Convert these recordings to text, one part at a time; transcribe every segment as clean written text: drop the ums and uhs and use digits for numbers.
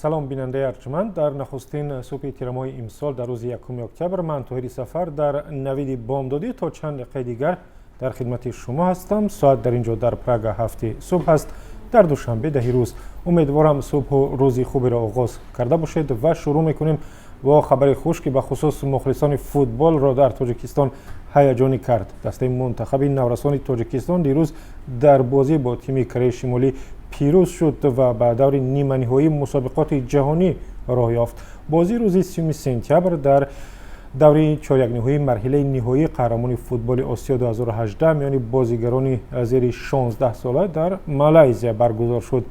Салом, бинандаи арҷманд. Дар нахустин субҳи тирамоҳи имсол, дар рӯзи 1 октябр, ман, Тоҳири Сафар, дар Навиди Бомдодӣ то чанд дақиқаи дигар дар хидмати шумо ҳастам. Соат дар ин ҷо, дар Прага, 7-и субҳ аст, дар Душанбе 10-и рӯз. Умедворам, субҳу рӯзи хуберо оғоз карда бошед ва шурӯъ мекунем бо хабари хуш, ки бахусус мухлисони футболро дар Тоҷикистон ҳаяҷонӣ кард. Дастаи мунтахаби наврасони Тоҷикистон дирӯз дар бозӣ бо тими Кореяи Шимолӣ пирӯз шуд ва ба даври ниманиҳоии мусобиқоти ҷаҳонӣ роҳ ёфт. Бозии рӯзи 30 сентябр дар даври чорякниҳоии марҳилаи ниҳоии қаҳрамони футболи Осиё 2018 миёни бозигарони зери 16 сола дар Малайзия баргузор шуд.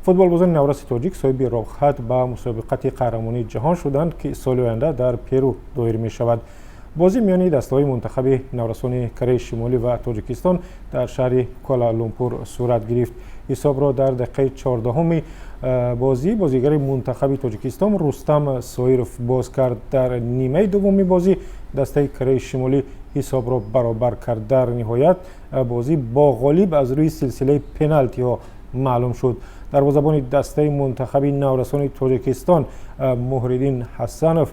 Футболбозони навраси тоҷик соҳиби роҳхат ба мусобиқати қаҳрамонии ҷаҳон шуданд, ки соли оянда дар Перу доир мешавад. Бозӣ миёни дастаҳои мунтахаби наврасони Кореяи Шимолӣ ва Тоҷикистон дар шаҳри Куала-Лумпур сурат гирифт. Ҳисобро дар дақиқаи 14-уми бозӣ бозигари мунтахаби Тоҷикистон Рустам Соиров боз кард. Дар нимаи дуввуми бозӣ дастаи Кореяи Шимолӣ ҳисобро баробар кард. Дар ниҳоят бозӣ бо ғолиб аз рӯи силсилаи пеналтиҳо маълум шуд. Дарвозабони дастаи мунтахаби наврасони Тоҷикистон Муҳриддин Ҳасанов,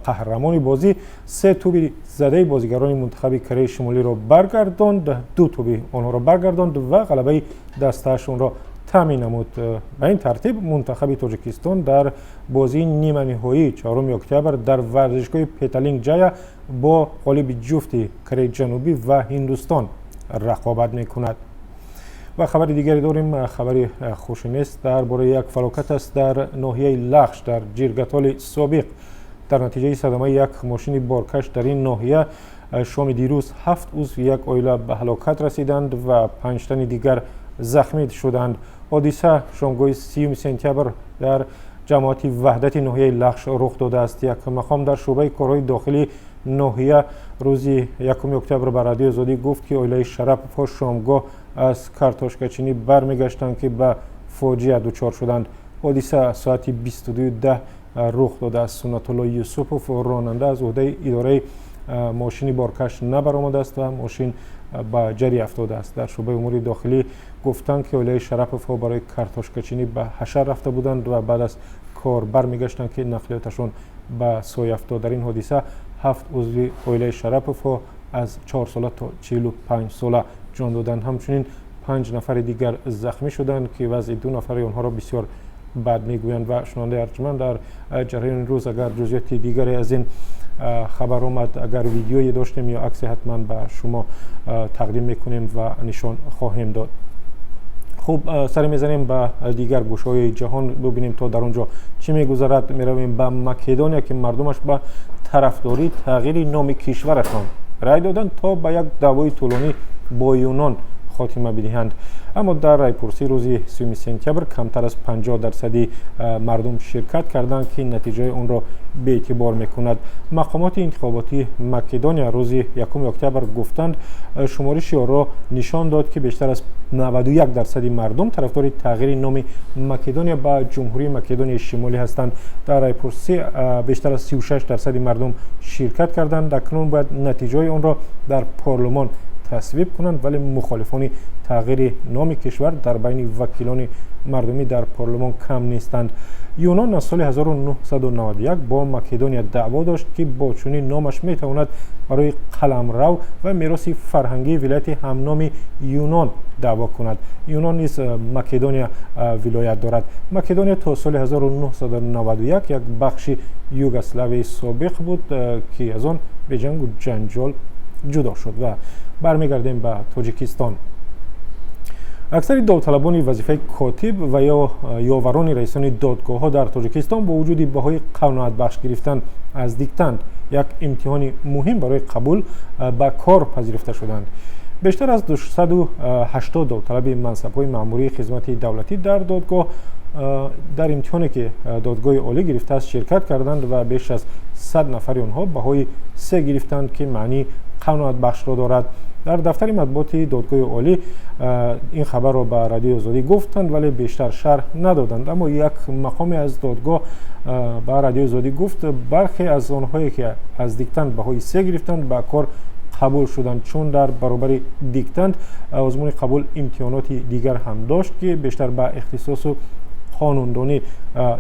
қаҳрамони бозӣ, се тӯби задаи бозигарони мунтахаби Кореяи Шимолиро баргардонд, ду тӯби онҳоро баргардонд ва ғалабаи дастаашонро таъмин намуд. Ба ин тартиб мунтахаби Тоҷикистон дар бозии ниманиҳоӣ 4 октябр дар варзишгоҳи Петалинг Ҷая бо ғолиби ҷуфти Кореяи Ҷанубӣ ва Ҳиндустон рақобат мекунад. Ва хабари дигаре дорем, хабари хуше нест, дар бораи як фалокат аст дар ноҳияи Лахш, дар Ҷиргатоли собиқ. Дар натиҷаи садамаи як мошини боркаш дар ин ноҳия шоми дирӯз ҳафт узви як оила ба ҳалокат расиданд ва панҷ тани дигар захмӣ шуданд. Ҳодиса шомгоҳи 30 сентябр дар ҷамоати Ваҳдати ноҳияи Лахш рух додааст. Як мақом дар шӯъбаи корҳои дохилии ноҳия рӯзи 1 октябр ба Радиои Озодӣ гуфт, ки оилаи Шараповҳо шомгоҳ аз картошкачинӣ бармегаштанд, ки ба фоҷиа дучор шуданд. Ҳодиса соати 22:10 рух додааст. Суннатулло Юсупов, ронанда, аз уҳдаи идораи мошини боркаш набаромадааст ва мошин ба ҷарӣ афтодааст. Дар шӯъбаи умури дохилӣ гуфтанд, ки оилаи Шараповҳо барои картошкачинӣ ба ҳашар рафта буданд ва баъд аз кор бармегаштанд, ки нақлиёташон ба соя афтод. Дар ин ҳодиса ҳафт узви оилаи Шараповҳо аз 4 сола то 45 сола ҷон доданд. Ҳамчунин панҷ нафари дигар захмӣ шуданд, ки вазъи ду нафари онҳоро бисёр бад мегӯянд. Ва, шунавандаи арҷманд, дар ҷараёни рӯз агар ҷузъиёти дигаре аз ин хабар омад, агар видеое доштем ё аксе, ҳатман ба шумо тақдим мекунем ва нишон хоҳем дод. Хуб, саре мезанем ба дигар гӯшаҳои ҷаҳон, бубинем, то дар он ҷо чӣ мегузарад. Меравем ба Македония, ки мардумаш ба тарафдории тағйири номи кишварашон рай доданд, то ба як даъвои тӯлонӣ бо Юнон хотима бидиҳанд. Аммо дар райпурсии рӯзи 30 сентябр камтар аз 50 дарсади мардум ширкат карданд, ки натиҷаи онро беэътибор мекунад. Мақомоти интихоботии Македония рӯзи 1 октябр гуфтанд, шумориши оро нишон дод, ки бештар аз 91 дарсади мардум тарафдори тағйири номи Македония ба Ҷумҳурии Македонияи Шимолӣ ҳастанд. Дар райпурсӣ бештар аз 36 дарсади мардум ширкат карданд. Акнун бояд натиҷаи онро дар парлумон тасвиб кунанд, вале мухолифони тағйири номи кишвар дар байни вакилони мардумӣ дар парлумон кам нестанд. Юнон аз соли 1991 бо Македония даъво дошт, ки бо чунин номаш метавонад барои қаламрав ва мероси фарҳангии вилояти ҳамноми Юнон даъво кунад. Юнон низ Македония вилоят дорад. Македония то соли 1991 як бахши Югославияи собиқ буд, ки аз он беҷангу ҷанҷол ҷудо шуд. Ва бармегардем ба Тоҷикистон. Аксари довталабони вазифаи котиб ва ё ёварони раисони додгоҳҳо дар Тоҷикистон бо вуҷуди баҳои қаноатбахш гирифтан аз диктант, як имтиҳони муҳим барои қабул ба кор, пазируфта шуданд. Бештар аз 280 довталаби мансабҳои маъмурии хизмати давлатӣ дар додгоҳ дар имтиҳоне, ки Додгоҳи Олӣ гирифтааст, ширкат карданд ва беш аз 100 нафари онҳо баҳои се гирифтанд, ки маънии қаноатбахшро дорад. Дар дафтари матбуоти Додгоҳи Олӣ ин хабарро ба Радиои Озодӣ гуфтанд, вале бештар шарҳ надоданд. Аммо як мақоме аз додгоҳ ба Радиои Озодӣ гуфт, бархе аз онҳое, ки аз диктант баҳои се гирифтанд, ба кор қабул шуданд, чун дар баробари диктант озмуни қабул имтиҳоноти дигар ҳам дошт, ки бештар ба ихтисосу қонундонӣ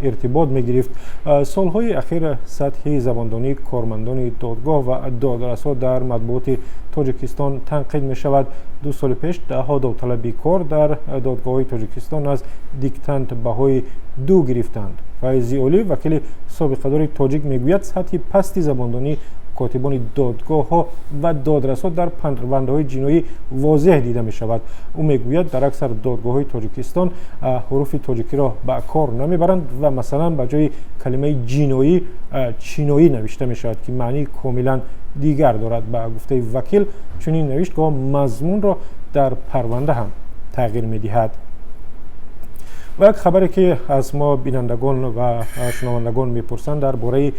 иртибот мегирифт. Солҳои ахир сатҳи забондонии кормандони додгоҳ ва додрасҳо дар матбуоти Тоҷикистон танқид мешавад. 2 соли пеш даҳҳо довталаби кор дар додгоҳҳои Тоҷикистон аз диктант баҳои 2 гирифтанд. Файзи Олӣ, вакили собиқадори тоҷик, мегӯяд сатҳи пасти забондонии котибони додгоҳҳо ва додрасҳо дар парвандаҳои ҷиноӣ возеҳ дида мешавад. Ӯ мегӯяд дар аксар додгоҳҳои Тоҷикистон ҳуруфи тоҷикиро ба кор намебаранд ва масалан ба ҷои калимаи ҷиноӣ чиноӣ навишта мешавад, ки маънии комилан дигар дорад. Ба гуфтаи вакил, чунин навиштгоҳ мазмунро дар парванда ҳам тағйир медиҳад. Ва як хабаре, ки аз мо бинандагон ва шунавандагон мепурсанд, дар бораи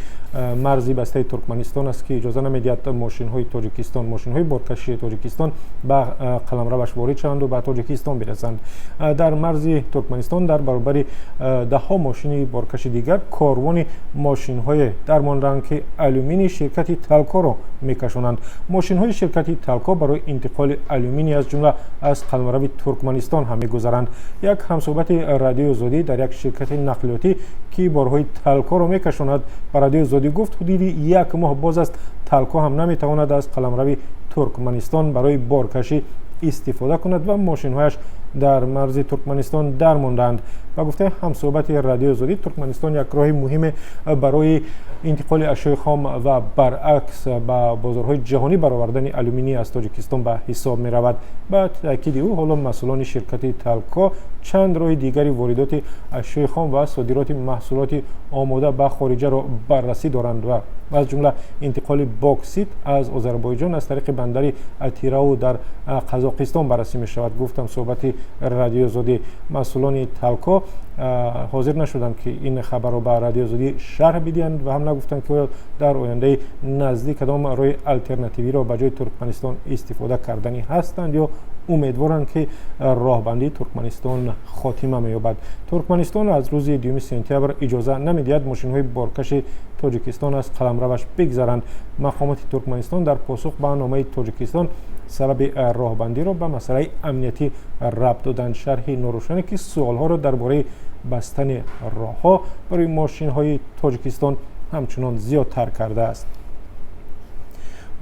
марзи бастаи Туркманистон аст, ки иҷоза намедиҳад мошинҳои Тоҷикистон, мошинҳои боркашии Тоҷикистон ба қаламраваш ворид шаванду ба Тоҷикистон бирасанд. Дар марзи Туркманистон дар баробари даҳҳо мошини боркаши дигар корвони мошинҳое дармондаанд, ки алюминии ширкати Талкоро мекашонанд. Мошинҳои ширкати Талко барои интиқоли алюминий аз ҷумла аз қаламрави Туркманистон ҳам мегузаранд. Як ҳамсӯҳбати Радиои Озодӣ дар як ширкати нақлиётӣ, ки борҳои Талкоро мекашонад, ба Радиои Озодӣ гуфт, ҳудуди 1 моҳ боз аст Талко ҳам наметавонад аз қаламрави Туркманистон барои боркашӣ истифода кунад ва мошинҳояш дар марзи Туркманистон дармондаанд. Ба гуфтаи ҳамсӯҳбати Радиои Озодӣ, Туркманистон як роҳи муҳиме барои интиқоли ашёи хом ва баръакс ба бозорҳои ҷаҳонӣ баровардани алюминий аз Тоҷикистон ба ҳисоб меравад. Ба таъкиди ӯ, ҳоло масъулони ширкати Талко чанд роҳи дигари воридоти ашёи хом ва содироти маҳсулоти омода ба хориҷаро баррасӣ доранд ва аз ҷумла интиқоли боксит аз Озарбойҷон аз тариқи бандари Атирау дар Қазоқистон баррасӣ мешавад, гуфтам суҳбати Радиои Озодӣ. Масъулони Талко ҳозир нашуданд, ки ин хабарро ба Радиои Озодӣ шарҳ бидиҳанд ва ҳам нагуфтанд, ки оё дар ояндаи наздик кадом роҳи алтернативиро ба ҷои Туркманистон истифода карданӣ ҳастанд ё умедворанд, ки роҳбандии Туркманистон хотима меёбад. Туркманистон аз рӯзи 2 сентябр иҷоза намедиҳад мошинҳои боркаши Тоҷикистон аз қаламраваш бигзаранд. Мақомоти Туркманистон дар посух ба номаи Тоҷикистон сабаби роҳбандиро ба масъалаи амниятӣ рабт доданд. Шарҳи норӯшане, ки суолҳоро дар бораи бастани роҳҳо барои мошинҳои Тоҷикистон ҳамчунон зиёдтар кардааст.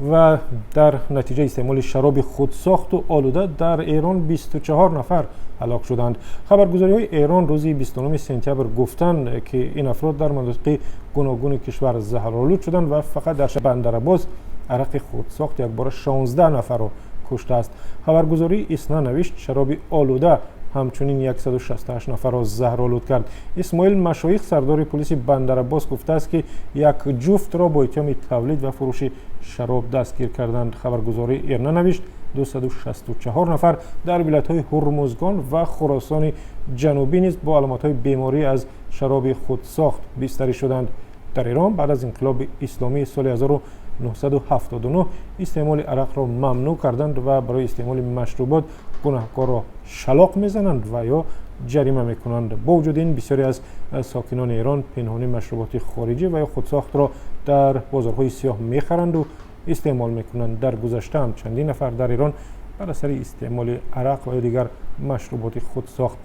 Ва дар натиҷаи истеъмоли шароби худсохту олуда дар Эрон 24 нафар ҳалок шуданд. Хабаргузориҳои Эрон рӯзи 29 сентябр гуфтанд, ки ин афрод дар манотиқи гуногуни кишвар заҳролуд шуданд ва фақат дар Бандарабоз арақи худсохт якбора 16 нафарро куштааст. Хабаргузории Исна навишт, шароби олуда ҳамчунин 168 нафарро заҳролуд кард. Исмоил Машоих, сардори пулиси Бандарабос, гуфтааст, ки як ҷуфтро бо иттиҳоми тавлид ва фурӯши шароб дастгир карданд. Хабаргузории Ирна навишт, 264 нафар дар вилоятҳои Ҳурмузгон ва Хуросони Ҷанубӣ низ бо аломатҳои беморӣ аз шароби худсохт бистарӣ шуданд. Дар Эрон баъд аз инқилоби исломии соли 1979 истеъмоли арақро мамнӯъ карданд ва барои истеъмоли машрубот гунаҳкорро шалоқ мезананд ва ё ҷарима мекунанд. Бо вуҷуди ин, бисёре аз сокинони Эрон пинҳонӣ машруботи хориҷӣ ва ё худсохтро дар бозорҳои сиёҳ мехаранду истеъмол мекунанд. Дар гузашта ҳам чандин нафар дар Эрон бар асари истеъмоли арақ ва ё дигар машруботи худсохт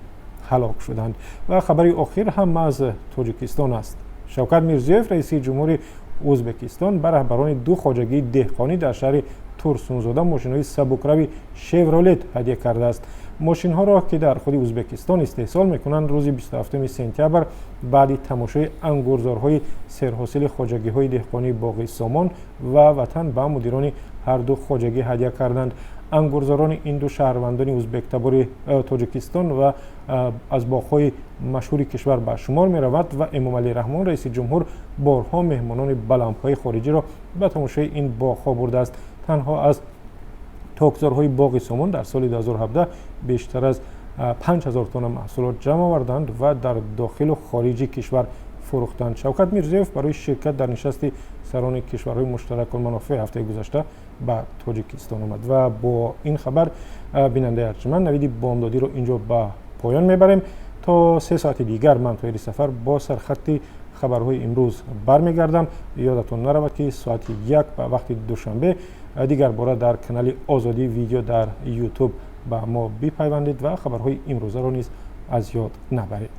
ҳалок шуданд. Ва хабари охир ҳам аз Тоҷикистон аст. Шавкат Мирзиёев, раиси ҷумҳури Ӯзбекистон, ба раҳбарони 2 хоҷагии деҳқонӣ дар шаҳри Турсунзода мошинҳои сабукрави Шевролет ҳадя кардааст. Мошинҳоро, ки дар худи Ӯзбекистон истеҳсол мекунанд, рӯзи 27 сентябр баъди тамошои ангурзорҳои серҳосили хоҷагиҳои деҳқонии Боғи Сомон ва Ватан ба мудирони ҳар ду хоҷагӣ ҳадя карданд. Ангурзорони ин ду шаҳрвандони ӯзбектабори Тоҷикистон ва аз боғҳои машҳури кишвар ба шумор меравад ва Эмомалӣ Раҳмон, раиси ҷумҳур, борҳо меҳмонони баландпояи хориҷиро ба тамошои ин боғҳо бурдааст. Танҳо аз токзорҳои Боғи Сомон дар соли 2017 бештар аз 5000 тонна маҳсулот ҷамъ оварданд ва дар дохилу хориҷи кишвар фурӯхтанд. Шавкат Мирзиёев барои ширкат дар нишасти сарони кишварҳои муштаракулманофеъ ҳафтаи гузашта ба Тоҷикистон омад. Ва бо ин хабар, бинандаи арҷманд, навиди бомдодиро инҷо ба поён мебарем. То 3 соати дигар ман, Тоҳири Сафар, бо сархатти хабарҳои имрӯз бармегардам. Ёдатон наравад, ки соати 1 ба вақти Душанбе дигар бора дар канали Озодӣ Видео дар Ютуб ба мо бипайвандед ва хабарҳои имрӯзаро низ аз ёд набаред.